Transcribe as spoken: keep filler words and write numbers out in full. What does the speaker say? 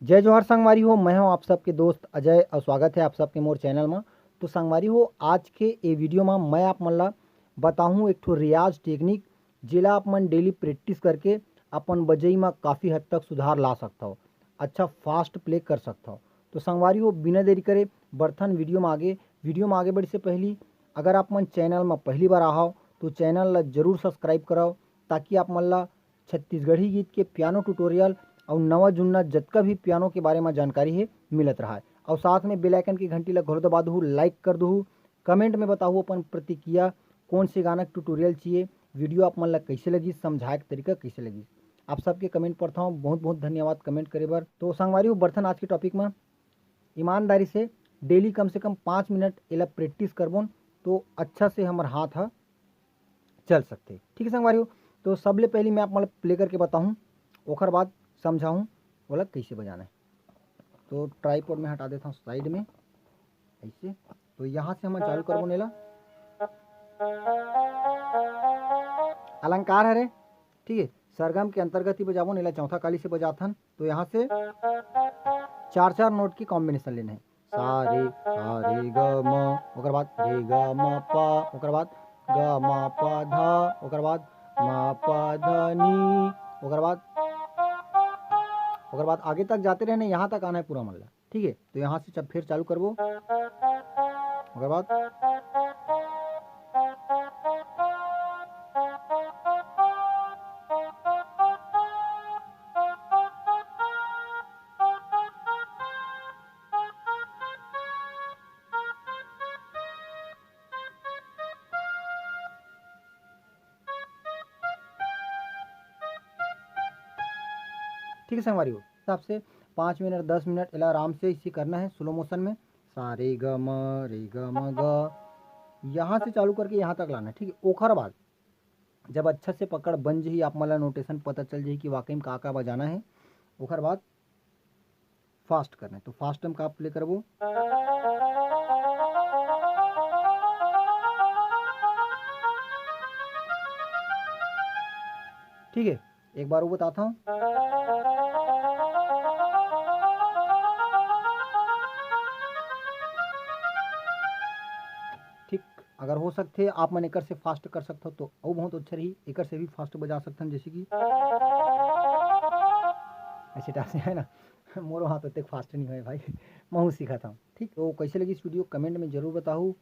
जय जोहार संगवारी हो, मैं हूं आप सबके दोस्त अजय और स्वागत है आप सबके मोर चैनल में। तो संगवारी हो, आज के ये वीडियो में मैं आप मन ला बताहूं एक ठो रियाज टेक्निक, जेला आप मन डेली प्रैक्टिस करके अपन बजई में काफ़ी हद तक सुधार ला सकथव, अच्छा फास्ट प्ले कर सकथव। तो संगवारी हो, बिना देरी करे बढ़थन वीडियो में आगे। वीडियो में आगे बढ़े से पहली अगर आप मन चैनल में पहली बार आहव तो चैनल ला जरूर सब्सक्राइब करव, ताकि आप मन ला छत्तीसगढ़ी गीत के पियानो ट्यूटोरियल और नवा जुन्ना जतका भी पियानो के बारे में जानकारी हे मिलत रहा। और साथ में बेल आइकन की घंटी ला घलो दबा दहू, लाइक कर दहू, कमेंट में बताहू अपन प्रतिक्रिया, कौन से गाना के ट्यूटोरियल चाहिए, वीडियो आप मन ला कैसे लगी, समझाए के तरीका कैसे लगी। आप सबके कमेंट पढ़ता हूँ, बहुत बहुत धन्यवाद कमेंट करे बर। तो संगवारी हो, बढ़थन आज के टॉपिक में। ईमानदारी से डेली कम से कम पाँच मिनट एला प्रैक्टिस करबोन तो अच्छा से हमर हाथ ह चल सकथे। ठीक है संगवारी हो, तो सबले पहली मैं आप मन ला प्ले करके बताहूँ, ओखर बाद समझाहूँ ओला कैसे बजाना है। तो ट्राइपॉड में हटा देता हूँ साइड में, ऐसे। तो यहाँ से हम चालू करबो नेला। अलंकार हरे, ठीक है, सरगम के अंतर्गत ही बजाबो नेला, चौथा काली से बजाथन। तो यहाँ से चार चार नोट की कॉम्बिनेशन लेना है। सा रे, सा रे ग म, ओकर बाद रे ग म प, ओकर बाद ग म प ध, ओकर बाद म प ध नी, ओकर बाद, ओकर बाद आगे तक जाते रहना, यहाँ तक आना है पूरा मन ला। ठीक है, तो यहाँ से जब फिर चालू करबो, ओकर बाद ठीक है संगवारी हो, हिसाब से पाँच मिनट, दस मिनट एला आराम से इसी करना है स्लो मोशन में। सा रे ग म, रे ग म ग, यहाँ से चालू करके यहाँ तक लाना है। ठीक है, ओखर बाद जब अच्छा से पकड़ बन जही, आप मन ला नोटेशन पता चल जही कि वाकई में का का बजाना है, ओखर बाद फास्ट करना है। तो फास्ट हम का प्ले करबो, ठीक है, एक बार वो बताता हूँ। ठीक, अगर हो सकथे आप मन एकर से फास्ट कर सकथव तो अउ बहुत अच्छा रही, एकर से भी फास्ट बजा सकथन, जैसे कि ऐसे टाइप से है ना। मोरो हाथ ओतेक फास्ट नहीं होए भाई, महू सीखत हूँ। ठीक, तो कैसे लगी इस वीडियो कमेंट में जरूर बताहू।